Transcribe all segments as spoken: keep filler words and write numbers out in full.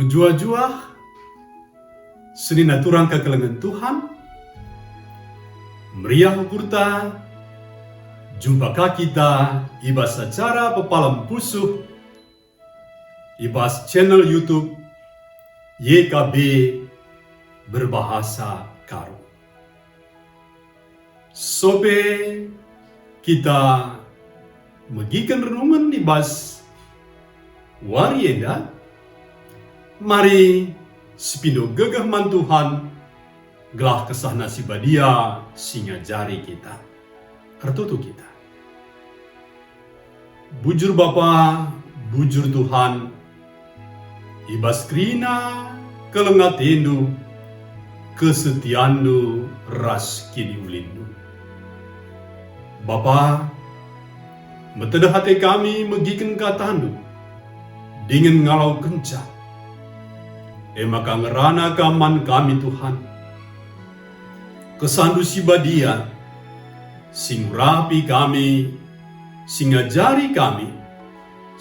Juah-juah, senina turang kekelengen Tuhan, meriah ukurta, jumpa ka kita i bas acara pepalem pusuh i bas channel YouTube Y K B Berbahasa Karo. Sope kita megiken renungen i bas wari enda, mari sipindo gegeh man Tuhan, gelah KesahNa si Badia si ngajari kita. Ertoto kita. Bujur Bapa, bujur Tuhan, i bas kerina keleng ateNdu, kesetianNdu ras kiniulinNdu. Bapa, metedeh ate kami megiken kataNdu, dingen ngalokenca. E maka ngerana Kam man kami, Tuhan. KesahNdu si Badia, si ngurapi kami, si ngajari kami,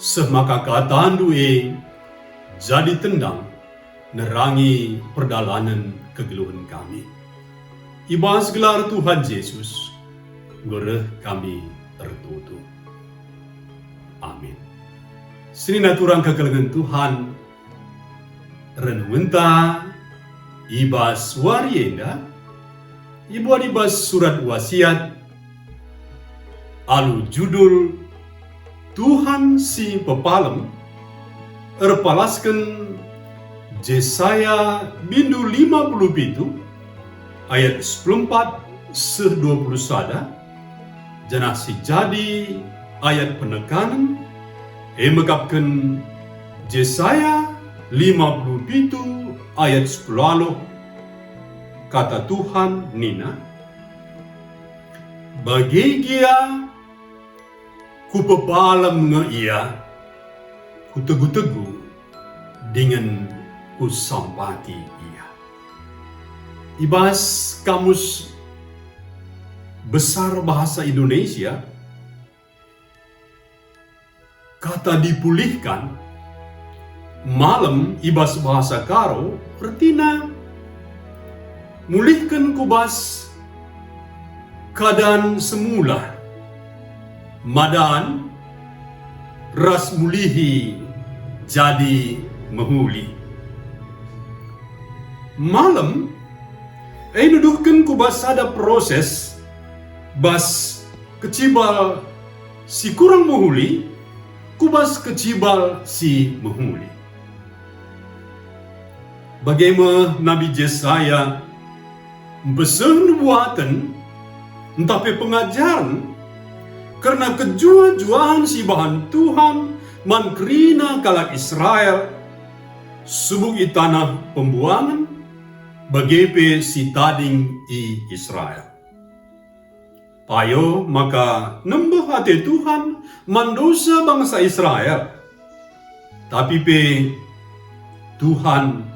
seh maka kataNdu e jadi tendang nerangi perdalanen kegeluhen kami. I bas gelar Tuhan Jesus, enggo reh kami ertoto. Amin. Senina turang kekelengen Tuhan, renungenta i bas wari enda ibuat i bas surat wasiat alu judul Tuhan si Pepalem, erpalasken Jesaya bindu lima puluh pitu ayat sepuluh empat seh dua puluh sada, janah si jadi ayat penekanen, e mekapken Jesaya lima puluh pitu ayat sepuluh alu, kata Tuhan nina, "Bage gia Kupepalem nge ia, Kutegu-tegu, dingen Kusampati ia." I bas Kamus Besar Bahasa Indonesia, kata dipulihkan malem i bas bahasa Karo ertina mulihken ku bas keadaan semula, madan ras mulihi jadi mehuli. Malem e nuduhken ku bas sada proses bas kecibal si kurang mehuli ku bas kecibal si mehuli. Bage me Nabi Jesaya mpeseh nubuaten ntah pe pengajaren kerna kejuah-juahen si ibahan Tuhan man kerina kalak Israel, subuk i taneh pembuangen, bage pe si tading i Israel. Payo maka nembeh ate Tuhan man dosa bangsa Israel. Tapi pe Tuhan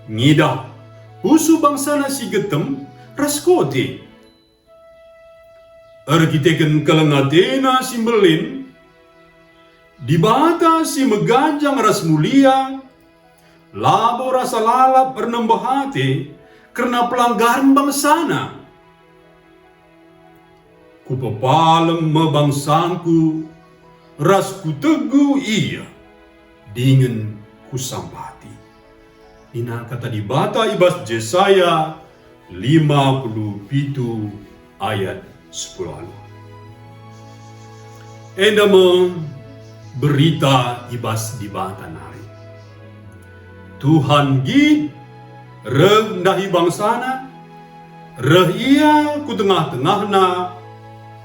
ngidah pusuh bangsaNa si getem ras kote. Erkiteken keleng ateNa si mbelin, Dibata si meganjang ras mulia, labo rasa lalap ernembeh ate kerna pelanggaren bangsaNa. Kupepalem me bangsangku, ras kutegu ia, dingen kusampati. Nina kata Dibata i bas Jesaya lima puluh pitu ayat sepuluh alu. Enda me berita i bas Dibata nari. Tuhan nggit reh ndahi bangsaNa, reh Ia ku tengah-tengahna,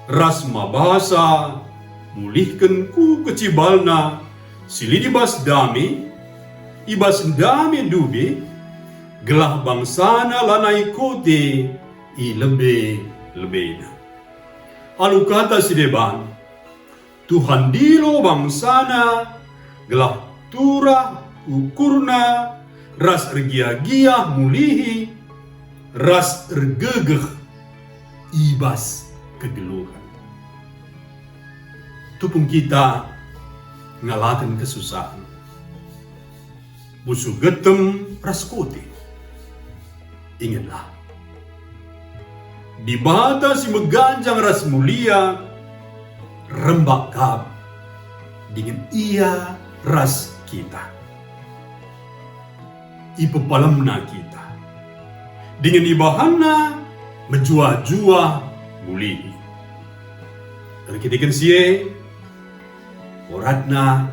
ras mabasa mulihken ku kecibalna si lit i bas dame, i bas dame ndube, gelah bangsaNa lanai kote i lebe-lebena. Alu kata si deban, Tuhan ndilo bangsaNa, gelah turah ukurNa ras ergiah-giah mulihi ras ergegeh i bas kegeluhen. Tupung kita ngalaken kesusahen, Pusuh getem ras kote. Ingetlah, Dibata si meganjang ras mulia rembak kap dingen Ia ras kita. IpepalemNa kita, dingen ibahanNa mejuah-juah mulihi. Erkiteken si e, oratNa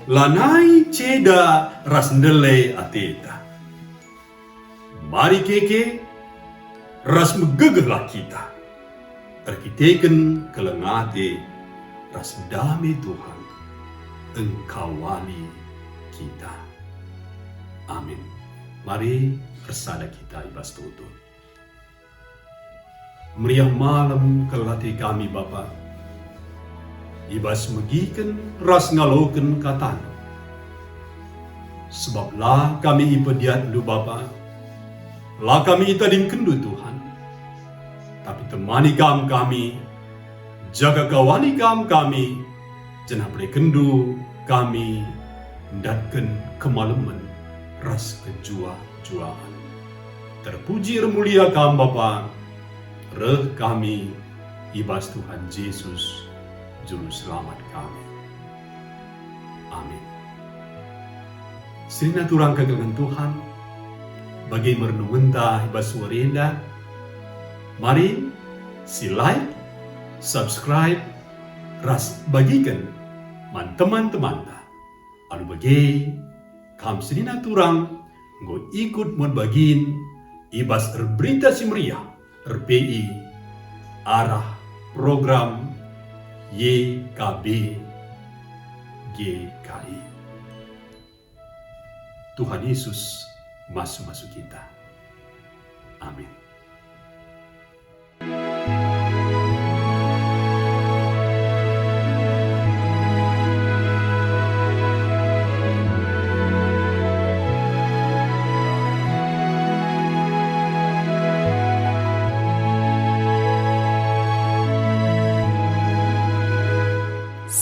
lanai ceda ras ndele ateta. Mari keke ras megegehlah kita, erkiteken keleng ate ras dame Tuhan engkawali kita. Amin. Mari ersada kita i bas toto. Meriah malem kal ate kami, Bapa, i bas megiken ras ngaloken kataNdu. Sebab la kami ipediatNdu, Bapa, la kami itadingkenNdu, Tuhan. Tapi temani Kam kami, jaga kawali Kam kami, janah berekenNdu kami ndatken kemalemen ras kejuah-juahen. Terpuji ermulia Kam, Bapa, reh kami i bas Tuhan Jesus, Juru Selamat kami. Amin. Senina turang kekelengen Tuhan, bage me renungenta i bas wari enda. Mari si like, subscribe, ras bagiken man teman-temanta. Alu bage, kam senina turang enggo ikut muat bagin i bas Erberita Si Meriah, R P I, arah program Y K B G K I. Tuhan Yesus masu-masu kita. Amin.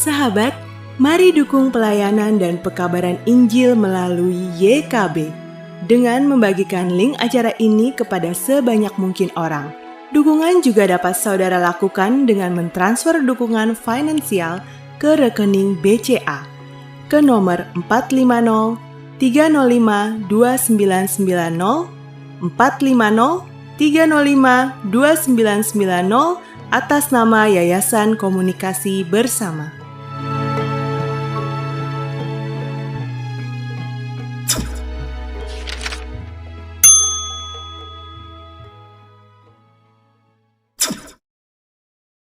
Sahabat, mari dukung pelayanan dan pekabaran Injil melalui Y K B dengan membagikan link acara ini kepada sebanyak mungkin orang. Dukungan juga dapat saudara lakukan dengan mentransfer dukungan finansial ke rekening B C A ke nomor empat lima nol tiga nol lima dua sembilan sembilan nol, empat lima nol tiga nol lima dua sembilan sembilan nol, atas nama Yayasan Komunikasi Bersama.